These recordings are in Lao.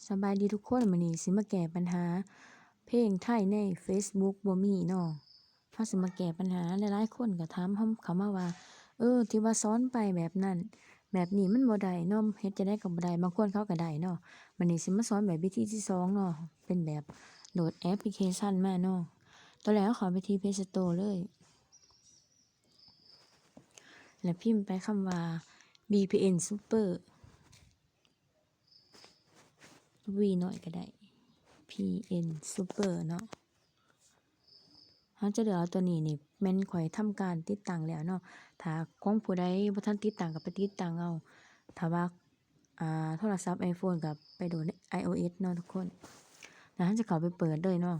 ສະບາຍດີທຸກຄົນ, ມື້ນີ້ຊິມາແກ້ບັນຫາເພງໄທໃນເຟສບຸກບໍ່ມີເນາະ. ເຮົາຊິມາແກ້ບັນຫາ, ຫຼາຍໆຄົນກໍຖາມເຮົາເຂົ້າມາວ່າ ເອີ ທີ່ວ່າສອນໄປແບບນັ້ນແບບນີ້ມັນບໍ່ໄດ້ເນາະ, ເຮັດຈັ່ງໃດກໍບໍ່ໄດ້, ບາງຄົນເຂົາກໍໄດ້ເນາະ. ມື້ນີ້ຊິມາສອນແບບວິທີທີສອງເນາະ, ເປັນແບບໂຫຼດແອັບພລິເຄຊັນມາເນາະ. ຕອນແລກເຮົາເຂົ້າໄປທີ່ Play Store ເລີຍ ແລ້ວພິມໄປຄຳວ່າ ວີພີເອັນ Super ວີນ້ອຍກໍໄດ້ ພີເອັນ Super ເນາະ. ເຮົາຈະເລືອກເອົາຕົວນີ້ນີ້ ແມ່ນຂ້ອຍທຳການຕິດຕັ້ງແລ້ວເນາະ. ຖ້າຂອງຜູ້ໃດບໍ່ທັນຕິດຕັ້ງກໍໄປຕິດຕັ້ງເອົາ, ຖ້າວ່າ ອ່າ ໂທລະສັບ iPhone ກໍໄປໂຫຼດ iOS ເນາະທຸກຄົນ. ແລ້ວເຮົາຈະເຂົ້າໄປເປີດເລີຍເນາະ.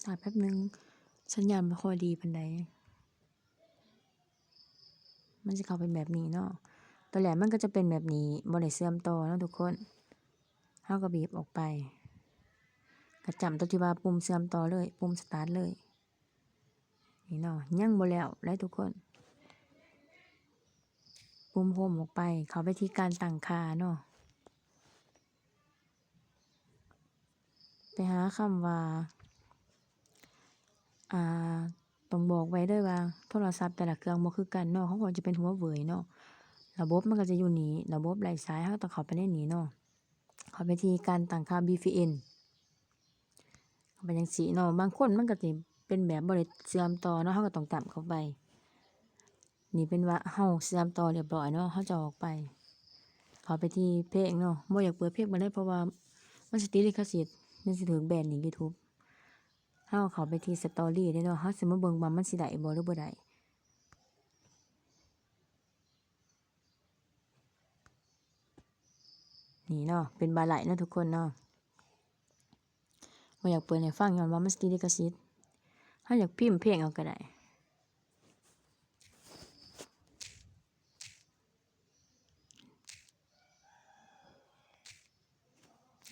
ຖ້າແປັບໜຶ່ງ, ສັນຍານບໍ່ຄ່ອຍດີປານໃດ. ມັນຊິເຂົ້າເປັນແບບນີ້ເນາະ. ຕອນແລກມັນກໍຈະເປັນແບບນີ້, ບໍ່ໄດ້ເຊື່ອມຕໍ່ເນາະທຸກຄົນ. ເຮົາກໍບີບອອກໄປ, ກໍຈ້ຳຕົວທີ່ວ່າປຸ່ມເຊື່ອມຕໍ່ເລີຍ, ປຸ່ມສະຕາດເລີຍ. ນີ້ເນາະ, ຍັງບໍ່ແລ້ວເດ້ທຸກຄົນ. ປຸ່ມໂຮມອອກໄປ, ເຂົ້າໄປທີ່ການຕັ້ງຄ່າເນາະ. ໄປຫາຄຳວ່າ ອ່າ ຕ້ອງບອກໄວ້ເດີວ່າໂທລະສັບແຕ່ລະເຄື່ອງບໍ່ຄືກັນເນາະ. ຂອງຂ້ອຍຈະເປັນຫົວເຫວີຍເນາະ, ລະບົບມັນກໍຈະຢູ່ນີ້, ລະບົບໄຮ້ສາຍ. ເຮົາຕ້ອງເຂົ້າໄປໃນນີ້ເນາະ, ເຂົ້າໄປທີ່ການຕັ້ງຄ່າ ວີພີເອັນ ເຂົ້າໄປຈັ່ງຊີ້ເນາະ. ບາງຄົນມັນກໍຊິເປັນແບບບໍ່ໄດ້ເຊື່ອມຕໍ່ເນາະ, ເຮົາກໍຕ້ອງຈ້ຳເຂົ້າໄປ. ນີ້ເປັນວ່າເຮົາເຊື່ອມຕໍ່ຮຽບຮ້ອຍເນາະ, ເຮົາຈະອອກໄປ, ເຂົ້າໄປທີ່ເພງເນາະ. ບໍ່ຢາກເປີດເພງປານໃດ ເພາະວ່າມັນຊິຕິດລິຂະສິດ, ມັນຊິຖືກແບນໜີ YouTube. ເຮົາເຂົ້າໄປທີ່ສະຕໍຣີເດ້ເນາະ, ເຮົາຊິມາເບິ່ງວ່າມັນຊິໄດ້ບໍ່ ຫຼື ບໍ່ໄດ້. ນີ້ເນາະ, ເປັນບາໄລເນາະທຸກຄົນເນາະ. ບໍ່ຢາກເປີດໃຫ້ຟັງ ຍ້ອນວ່າມັນຊິຕິດລິຂະສິດ. ເຮົາຢາກພິມເພງເອົາກໍໄດ້.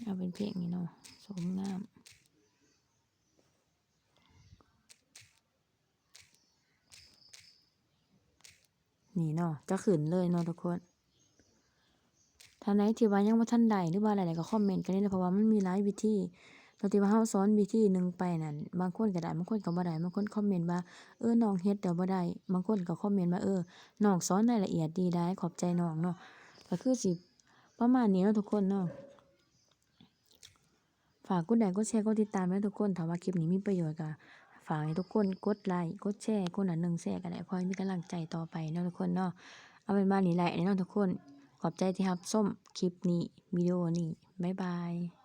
ເອົາເປັນເພງນີ້ເນາະ, ສົມງາມ. ນີ້ເນາະ, ຈະຂຶ້ນເລີຍເນາະທຸກຄົນ. ທ່ານໃດທີ່ວ່າຍັງບໍ່ທັນໄດ້ ຫຼືວ່າຫຼາຍໆ ກໍຄອມເມັນກັນເດ້, ເພາະວ່າມັນມີຫຼາຍວິທີ. ຕອນທີ່ວ່າເຮົາສອນວິທີໜຶ່ງໄປນັ້ນ, ບາງຄົນກໍໄດ້, ບາງຄົນກໍບໍ່ໄດ້. ບາງຄົນຄອມເມັນວ່າ ເອີ ນ້ອງເຮັດແລ້ວບໍ່ໄດ້, ບາງຄົນກໍຄອມເມັນວ່າ ເອີ ນ້ອງສອນລາຍລະອຽດດີຫຼາຍ, ຂອບໃຈນ້ອງເນາະ. ກໍຄືຊິປະມານນີ້ເນາະທຸກຄົນເນາະ. ຝາກກົດໄລ ກົດແຊ ກົດຕິດຕາມເດີທຸກຄົນ. ຖ້າວ່າຄລິບນີ້ມີປະໂຫຍດ ກໍຝາກໃຫ້ທຸກຄົນກົດໄລ ກົດແຊ, ຄົນລະໜຶ່ງແຊກໍໄດ້, ເພື່ອໃຫ້ມີກຳລັງໃຈຕໍ່ໄປເນາະທຸກຄົນເນາະ. ເອົາເປັນວ່ານີ້ແຫຼະເນາະທຸກຄົນ. ຂອບໃຈທີ່ຮັບຊົມຄລິບນີ້, ວິດີໂອນີ້. ບາຍບາຍ.